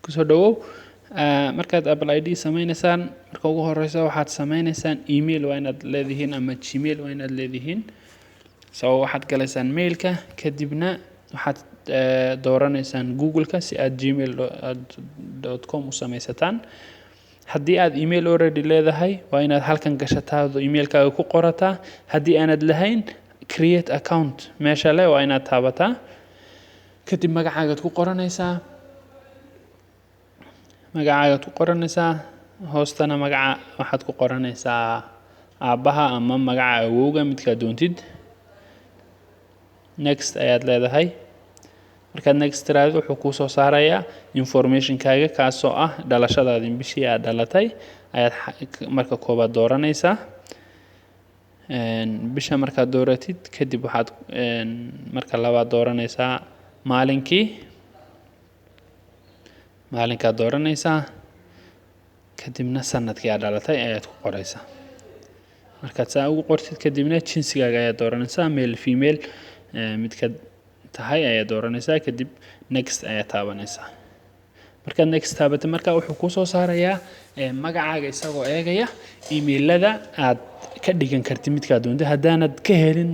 Kusoo dhawow. Markaad Apple ID sameynaysaan, marka ugu horeysa waxaad sameynaysaan email waa inaad leedihiin ama Gmail waa inaad leedihiin. So waxaad galaysaan mailka, kadibna waxaad dooranaysaan Google-ka si aad gmail dot com u sameysataan. Haddii aad email already leedahay, waa inaad halkan gashataa oo emailkaaga ku qorataa. Haddii aanad lahayn, create account meesha leh waa inaad taabataa. Kadib magacaagaad ku qoranaysaa, magacaagaad ku qoranaysaa. Hoostana magaca waxaad ku qoranaysaa aabbaha ama magaca awowga, midkaad doontid. Next ayaad leedahay. Markaad next tiraahdo, wuxuu kuu soo saarayaa informationkaaga, kaasoo ah dhalashadaadii, bishii aad dhalatay ayaad marka koobaad dooranaysaa. Bisha markaad dooratid kadib, waxaad marka labaad dooranaysaa maalinkii, maalinkaad dooranaysaa. Kadibna sanadkii aad dhalatay ayaad ku qoraysaa. Markaad saa ugu qortid kadibna, jinsigaaga ayaad dooranaysaa, male, female, midkaad tahay ayaad dooranaysaa. Kadib next ayaad taabanaysaa. Markaad next taabatay, marka wuxuu kusoo saarayaa magacaaga isagoo eegaya emailada aad ka dhigan kartid midkaad doontid. Haddaanad ka helin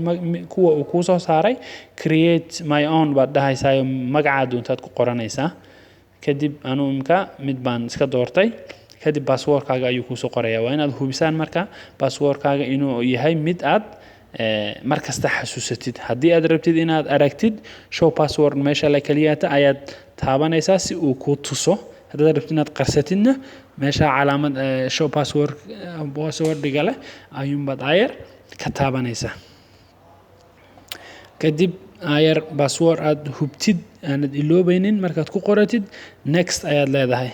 kuwa uu kuusoo saaray, create my own baad dhahaysaa, magacaa doontaad ku qoranaysaa. Kadib anuu imka mid baan iska doortay. Kadib passwordkaaga ayuu kuusoo qorayaa. Waa inaad hubisaan marka passwordkaaga inuu yahay mid aad mar kasta xasuusatid. Haddii aad rabtid inaad aragtid, show password meesha la keliyaata ayaad taabanaysaa si uu kuu tuso. Haddaad rabtid inaad qarsatidna, meesha calaamad show password passwordiga leh ayuunbaad ayar ka taabanaysaa. Kadib ayar password aad hubtid aanad iloobeynin markaad ku qoratid, next ayaad leedahay.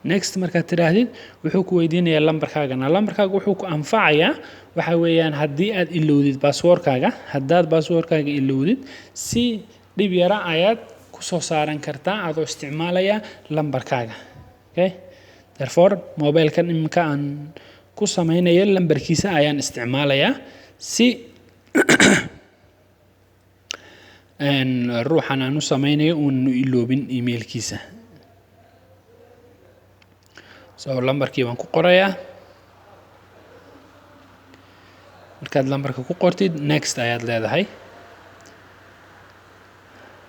Next markaad tidhaahdid, wuxuu ku weydiinayaa lambarkaagana. Lambarkaaga wuxuu ku anfacayaa waxa weeyaan haddii aad ilowdid passwordkaaga. Haddaad passwordkaaga ilowdid, si dhib yara ayaad kusoo saaran kartaa adoo isticmaalaya lambarkaaga. Okay, therefore mobilekan iminka aan ku sameynayo lambarkiisa ayaan isticmaalayaa si ruuxan aan u sameynayo uunu iloobin emailkiisa. So lambarkii baan ku qorayaa. Markaad lambarka ku qortid, next ayaad leedahay.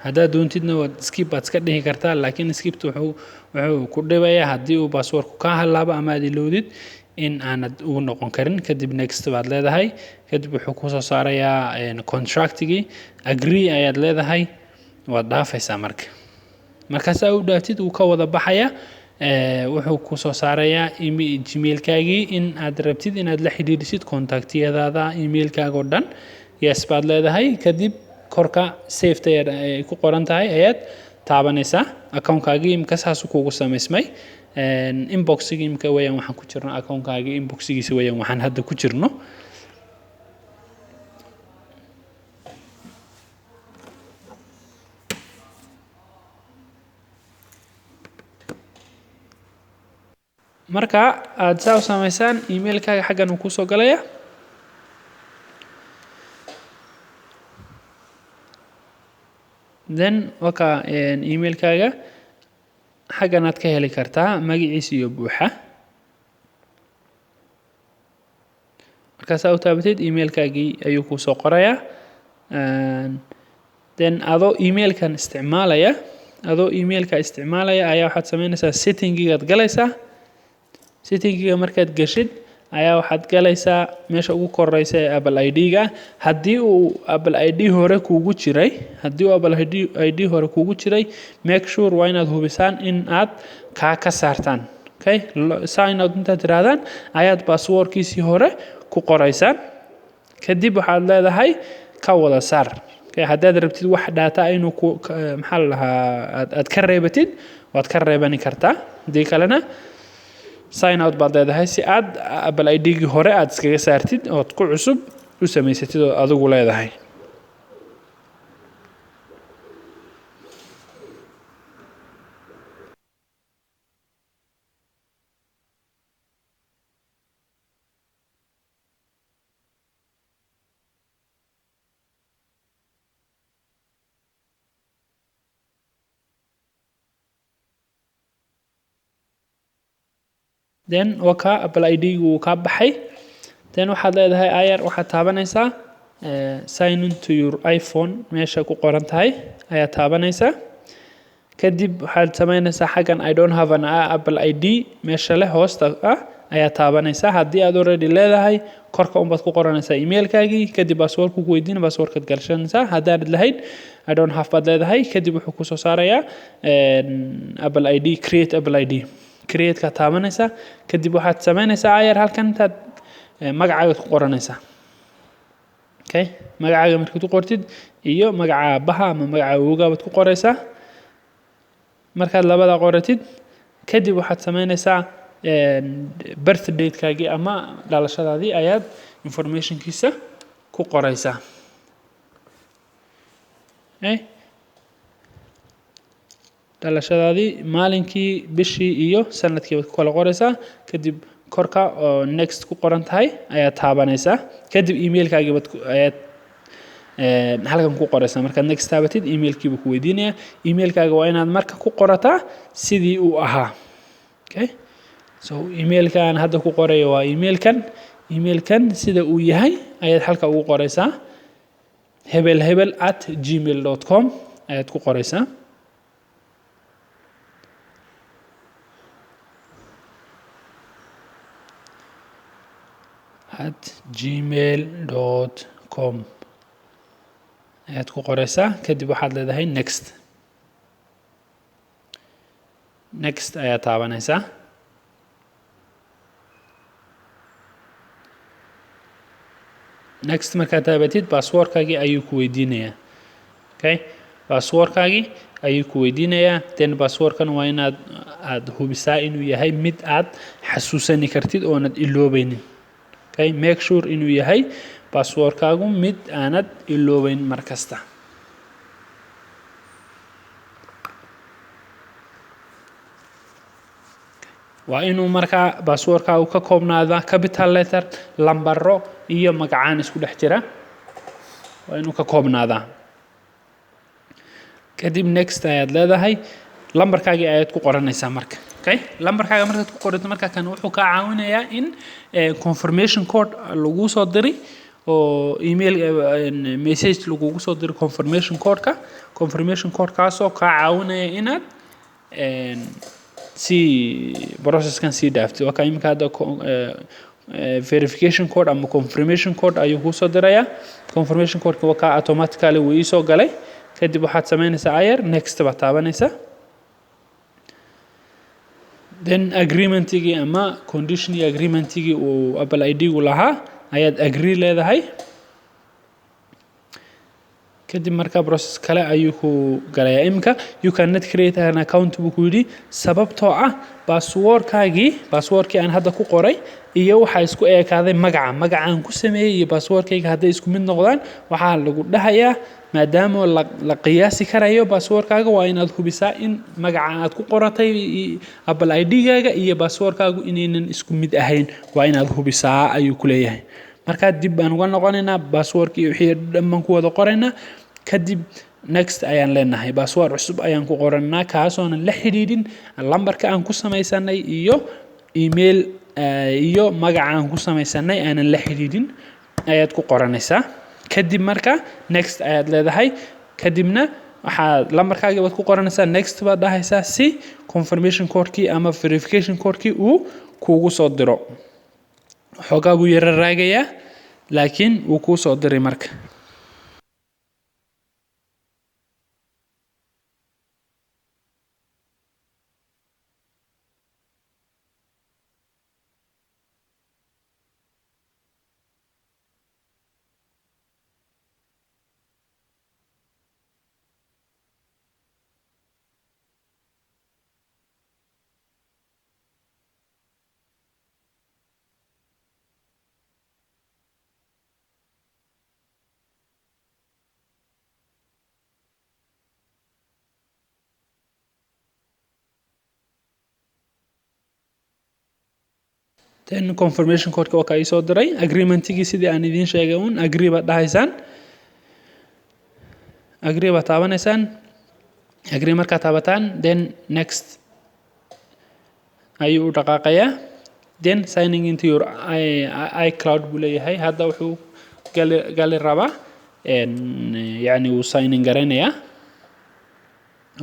Haddaad doontidna waad skip baad iska dhihi kartaa, laakiin skipta wuxuu ku dhibayaa haddii uu passwordku kaa halaabo ama aad ilowdid in aanad ugu noqon karin. Kadib next baad leedahay. Kadib wuxuu kusoo saarayaa contractigii, agree ayaad leedahay, waad dhaafaysaa. Marka markaasaa u dhaaftid, wuu ka wada baxaya. Wuxuu kusoo saarayaa Gmailkaagii in aad rabtid inaad la xidhiidhisid contactiyadaada emailkaaga oo dhan. Yes baad leedahay. Kadib korka saveta ay ku qoran tahay ayaad taabanaysaa. Accountkaagii imika saasuu kugu samaysmay. Inboxigii imika weeyaan waxaan ku jirno, accountkaagii inboxigiisa weeyaan waxaan hadda ku jirno. Marka aad saa u samaysaan, emailkaaga xaggan uu kusoo galaya. Then waka emailkaaga xaggan aad ka heli kartaa magaciisa iyo buuxa. Markaasaa u taabatid, emailkaagii ayuu kusoo qorayaa. Then adoo emailka isticmaalaya ayaa waxaad sameynaysaa settingigaad galaysaa. Settingiga markaad gashid ayaa waxaad galaysaa meesha ugu koreysa ee Apple ID-ga. Haddii uu Apple ID hore kuugu jiray, haddii uu Apple ID hore kuugu jiray, make sure waa inaad hubisaan in aad kaa ka saartaan. Okay, sign out intaad tirahdaan ayaad passwordkiisii hore ku qoraysaan. Kadib waxaad leedahay ka wada saar. Okay, haddaad rabtid wax data inuu ku maxaa la dhahaa aad ka reebatid, waad ka reebani kartaa. Haddii kalena, sign out baad leedahay si aad Apple ID-gii hore aad iskaga saartid ood ku cusub u samaysatid oo adigu leedahay. Then waa kaa Apple ID-gu wuu kaa baxay. Then waxaad leedahay ayar waxaad taabanaysaa "Sign in to your iPhone" meesha ku qoran tahay ayaad taabanaysaa. Kadib waxaad samaynaysaa xaggan "I don't have an Apple ID" meesha leh hoosta ah ayaa taabanaysaa. Haddii aad already leedahay, korka unbaad ku qoranaysaa emailkaagii, kadib passwordku ku weydiin, passwordkaad gashanaysaa. Haddaanad lahayn, "I don't have" baad leedahay. Kadib wuxuu kusoo saarayaa Apple ID, create Apple ID. Create-ka taabanaysaa. Kadib waxaad samaynaysaa ayar halkan intaad magacaagaad ku qoranaysaa. Okay, magacaaga markaad ku qortid iyo magaca aabbaha ama magaca awowgaa baad ku qoraysaa. Markaad labada qoratid kadib, waxaad samaynaysaa birth date-kaagii ama dhalashadaadii ayaad informationkiisa ku qoraysaa. Okay, dhalashadaadii maalinkii, bishii iyo sanadkii baad ku kala qoraysaa. Kadib korka oo "Next" ku qoran tahay ayaad taabanaysaa. Kadib emailkaagii baad ayaad halkan ku qoraysaa. Markaad "Next" taabatid, emailkii buu ku weydiinayaa. Emailkaaga waa inaad marka ku qorataa sidii uu ahaa. Okay, so emailka aan hadda ku qorayo waa emailkan. Emailkan sida uu yahay ayaad halka ugu qoraysaa, hebelhebel@gmail.com ayaad ku qoraysaa. @gmail.com ayaad ku qoraysaa. Kadib waxaad leedahay "Next". "Next" ayaad taabanaysaa. "Next" markaad taabatid, passwordkaagii ayuu ku weydiinayaa. Okay, passwordkaagii ayuu ku weydiinayaa. Then passwordkan waa inaad aad hubisaa inuu yahay mid aad xasuusani kartid oonad iloobeynin. Okay, make sure inuu yahay passwordkaagu mid aanad iloobeyn mar kasta. Waa inuu markaa passwordkaagu ka koobnaada capital letter, lambaro iyo magacaan isku dhex jira waa inuu ka koobnaadaa. Kadib "Next" ayaad leedahay. Lambarkaagii ayaad ku qoranaysaa marka. Okay, lambarkaaga markaad ku qorato, marka kan wuxuu kaa caawinayaa in confirmation code lagu soo diri oo email message lagugu soo diro confirmation code-ka, confirmation code-kaasoo kaa caawinaya inaad si processkan sii dhaaftid. Waa kaa iminka hadda verification code ama confirmation code ayuu kuusoo dirayaa. Confirmation code-ka waa kaa, automatically wuu iisoo galay. Kadib waxaad samaynaysaa ayar "Next" baad taabanaysaa. Then agreementigii ama condition iyo agreementigii uu Apple ID-gu lahaa ayaad "Agree" leedahay. Kadib marka process kale ayuu ku galayaa. Iminka "You cannot create an account" buu ku yidhi, sababtoo ah passwordkaagii, passwordkii aan hadda ku qoray iyo waxaa isku eekaaday magaca. Magacaan ku sameeyey iyo passwordkayga hadday isku mid noqdaan, waxaa lagu dhahayaa maadaama la qiyaasi karayo passwordkaaga, waa inaad hubisaa in magaca aad ku qoratay Apple ID-gaaga iyo passwordkaagu inaynan isku mid ahayn, waa inaad hubisaa ayuu ku leeyahay. Markaa dib baan uga noqonaynaa, passwordkii iyo wixii dhan baan ku wada qoraynaa. Kadib "Next" ayaan leenahay. Password cusub ayaan ku qoranaa, kaasoonan la xidhiidhin lambarka aan ku samaysanay iyo email iyo magaca aan ku samaysanay aanan la xidhiidhin ayaad ku qoranaysaa. Kadib marka "Next" ayaad leedahay. Kadibna waxaad lambarkaagii baad ku qoranaysaa, "Next" baad dhahaysaa si confirmation codekii ama verification codekii uu kuugu soo diro. Xoogaa buu yara raagayaa, laakiin wuu kuu soo diray marka. Then confirmation codeka waa kaa ii soo diray. Agreementigii sidii aan idiin sheegay uun "Agree" baad dhahaysaan, "Agree" baad taabanaysaan. "Agree" markaad taabataan, then "Next" ayuu u dhaqaaqayaa. Then signing into your iCloud buu leeyahay. Hadda wuxuu gali rabaa, yacni wuu signing garaynayaa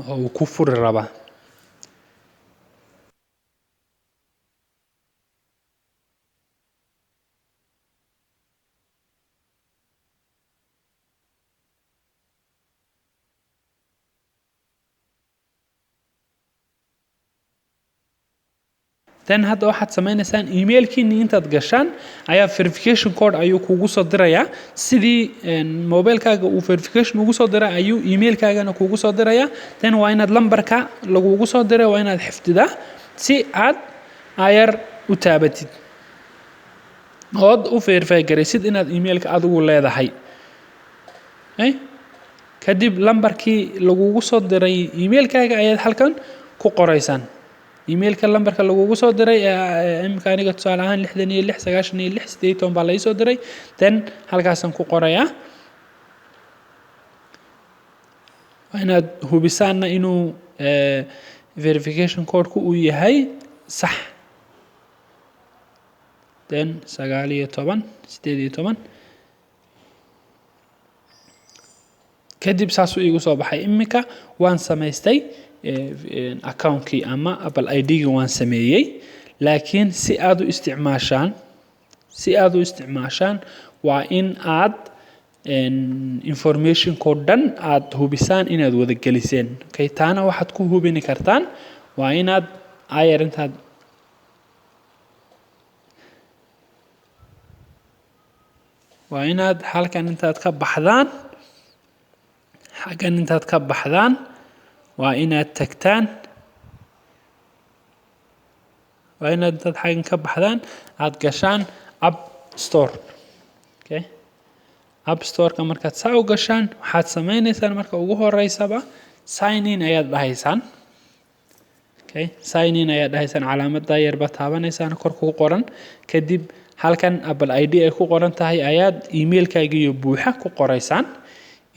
oo uu ku furi rabaa. Then hadda waxaad sameynaysaan, emailkiini intaad gashaan ayaa verification code ayuu kugu soo dirayaa. Sidii mobilekaaga uu verification ugu soo diray ayuu emailkaagana kugu soo dirayaa. Then waa inaad lambarka lagugu soo diray waa inaad xifdidaa si aad ayar u taabatid ood u verify garaysid inaad emailka adigu leedahay. Kadib lambarkii lagugu soo diray emailkaaga ayaad halkan ku qoraysaan. Emailka lambarka lagugu soo diray, imika aniga tusaale ahaan 66 96 18 baa laisoo diray. Then halkaasaan ku qorayaa. Waa inaad hubisaanna inuu verification code-ku uu yahay sax. Then 19 18. Kadib saasuu iigu soo baxay. Iminka waan samaystay accountkii ama Apple ID-ga waan sameeyey, laakiin si aad u isticmaashaan waa in aad informationko dhan aad hubisaan inaad wada geliseen. Okay, taana waxaad ku hubini kartaan waa inaad ayar intaad waa inaad halkan intaad ka baxdaan, xaggan intaad ka baxdaan, waa inaad tagtaan, waa inaad intaad xaggan ka baxdaan aad gashaan App Store. Okay, App Storeka markaad saa u gashaan, waxaad sameyneysaan marka ugu horeysaba sign in ayaad dhahaysaan. Okay, sign in ayaad dhahaysaan, calaamadda yar baad taabanaysaan kor kugu qoran. Kadib halkan Apple ID ay ku qoran tahay ayaad emailkaaga iyo buuxa ku qoraysaan.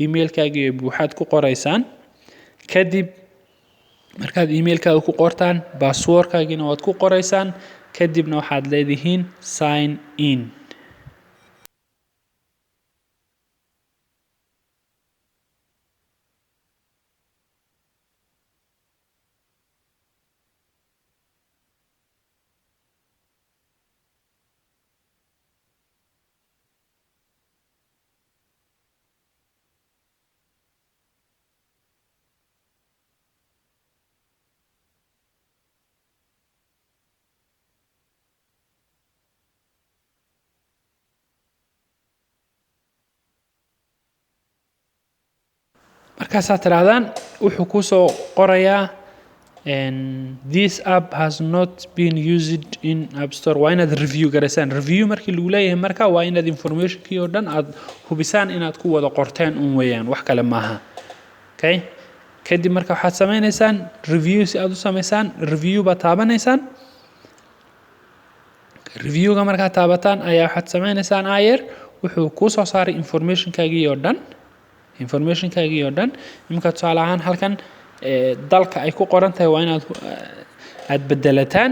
Emailkaaga iyo buuxaad ku qoraysaan. Kadib markaad emailkaaga ku qortaan, passwordkaagina waad ku qoraysaan. Kadibna waxaad leedihiin sign in. Markaasaad tidhaahdaan, wuxuu kusoo qorayaa "This app has not been used in App Store." Waa inaad review garaysaan. Review markii lagu leeyahay marka waa inaad informationkii oo dhan aad hubisaan inaad ku wada qorteen un weeyaan, wax kale maaha. Okay, kadib marka waxaad sameynaysaan review. Si aad u samaysaan review baad taabanaysaan. Reviewga markaad taabataan ayaa waxaad sameynaysaan ayer wuxuu kuu soo saaray informationkaagii oo dhan. Informationkaagii oo dhan iminka tusaale ahaan halkan dalka ay ku qoran tahay waa inaad aad bedelataan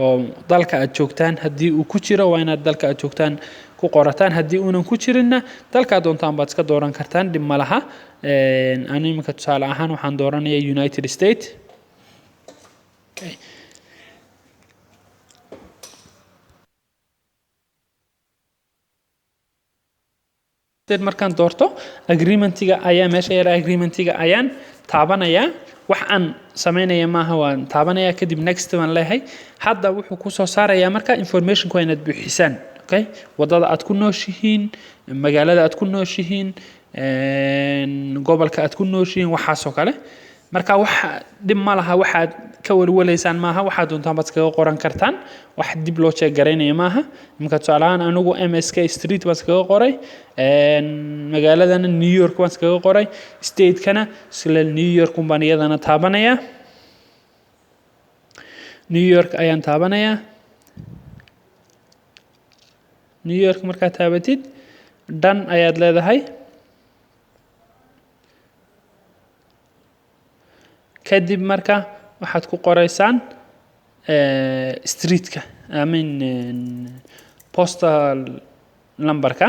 oo dalka aad joogtaan haddii uu ku jiro waa inaad dalka aad joogtaan ku qorataan. Haddii uunan ku jirinna, dalkaad doontaan baad iska dooran kartaan, dhib ma laha. Anu iminka tusaale ahaan waxaan dooranayaa United States. Okay. Markaan doorto, agreementiga ayaa meesha yara, agreementiga ayaan taabanayaa. Wax aan sameynaya maaha, waan taabanayaa. Kadib next baan leeyahay. Hadda wuxuu kusoo saarayaa marka informationka waa inaad buuxisaan. Okay, waddada aad ku nooshihiin, magaalada aad ku nooshihiin, gobolka aad ku nooshihiin, waxaasoo kale. Marka wax dhib ma laha, waxaad ka walwalaysaan maaha. Waxaad doontaan baad iskaga qoran kartaan, wax dib loo check garaynaya maaha. Iminka tusaale ahaan anigu MSK Street baan iskaga qoray, magaaladana New York baan iskaga qoray, statekana isla New York baan iyadana taabanayaa. New York ayaan taabanayaa. New York markaad taabatid, dhan ayaad leedahay. Kadib marka waxaad ku qoraysaan streetka I mean, postal numberka.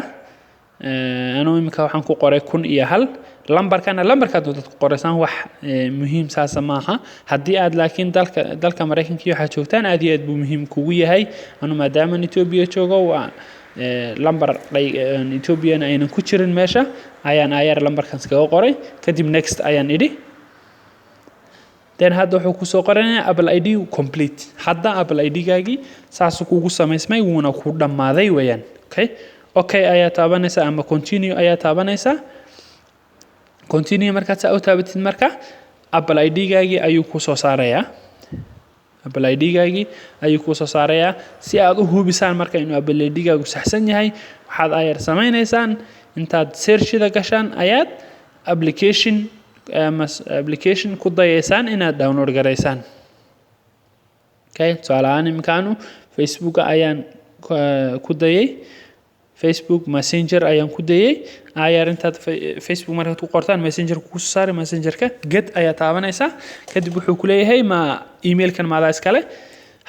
Anuu imika waxaan ku qoray 1001. Lambarkana lambarkaad doontad ku qoraysaan, wax muhiim saasa maaha. Haddii aad laakiin dalka Maraykanka iyo waxaad joogtaan, aad iyo aad buu muhiim kugu yahay. Anu maadaama Ethiopia joogo, waa lambar Ethiopiana aynan ku jirin meesha, ayaan ayar lambarkan iskaga qoray. Kadib next ayaan idhi. Then hadda wuxuu kusoo qoranayaa Apple ID complete. Hadda Apple ID-gaagii saasuu kugu samaysmay, wuuna ku dhammaaday weeyaan. Okay, ayaa taabanaysaa ama continue ayaa taabanaysaa. Continue markaad saa u taabatid, marka Apple ID-gaagii ayuu kusoo saarayaa. Apple ID-gaagii ayuu kusoo saarayaa. Si aad u hubisaan marka inuu Apple ID-gaagu saxsan yahay, waxaad ayar samaynaysaan, intaad searchida gashaan ayaad application ama application ku dayaysaan inaad download garaysaan. Okay, tusaale ahaan iminkaanu Facebooka ayaan ku dayay, Facebook Messenger ayaan ku dayay. Ayar intaad Facebook markaad ku qortaan, Messenger kusoo saari. Messengerka get ayaa taabanaysaa. Kadib wuxuu ku leeyahay, ma emailkan maadaa iskale?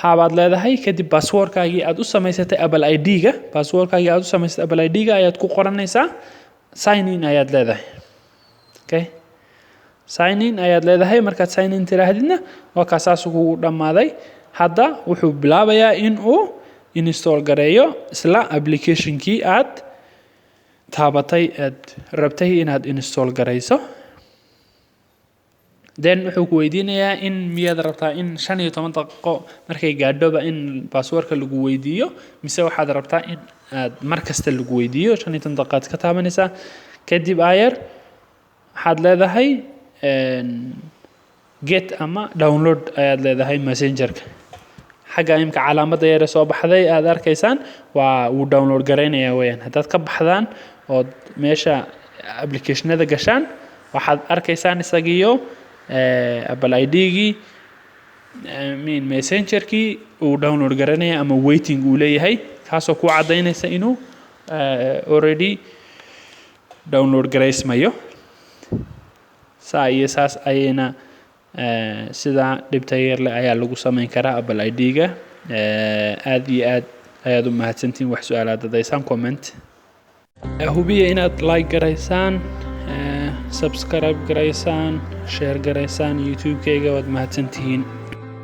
Haabaad leedahay. Kadib passwordkaagii aad u samaysatay Apple ID-ga, passwordkaagii aad u samaysatay Apple ID-ga ayaad ku qoranaysaa. Sign in ayaad leedahay. Okay, sign in ayaad leedahay. Markaad sign in tiraahdidna, waa kaa, saas kugu dhammaaday. Hadda wuxuu bilaabayaa in uu install gareeyo isla applicationkii aad taabatay, aad rabtay inaad install garayso. Then wuxuu ku weydiinayaa in miyaad rabtaa in 15 daqiiqo markay gaadhoba in passwordka lagu weydiiyo, mise waxaad rabtaa in aad mar kasta lagu weydiiyo? 15 daqiiqaad ka taabanaysaa. Kadib ayar waxaad leedahay get ama download ayaad leedahay Messengerka. Xagga imika calaamadda yare soo baxday aad arkaysaan waa wuu download garaynaya weeyaan. Haddaad ka baxdaan ood meesha applicationada gashaan, waxaad arkaysaan isagiyo Apple ID-gii, mean Messengerkii uu download garanaya ama waiting uu leeyahay, kaasoo ku caddaynaysa inuu already download garaysmayo. Saa iyo saas ayayna sidaa dhibta yarle ayaa lagu samayn karaa Apple ID-ga. Aad iyo aad ayaad u mahadsantihiin. Wax su-aalaad dadaysaan, comment. Hubiya inaad like garaysaan, subscribe garaysaan, share garaysaan YouTube-kayga. Waad mahadsantihiin.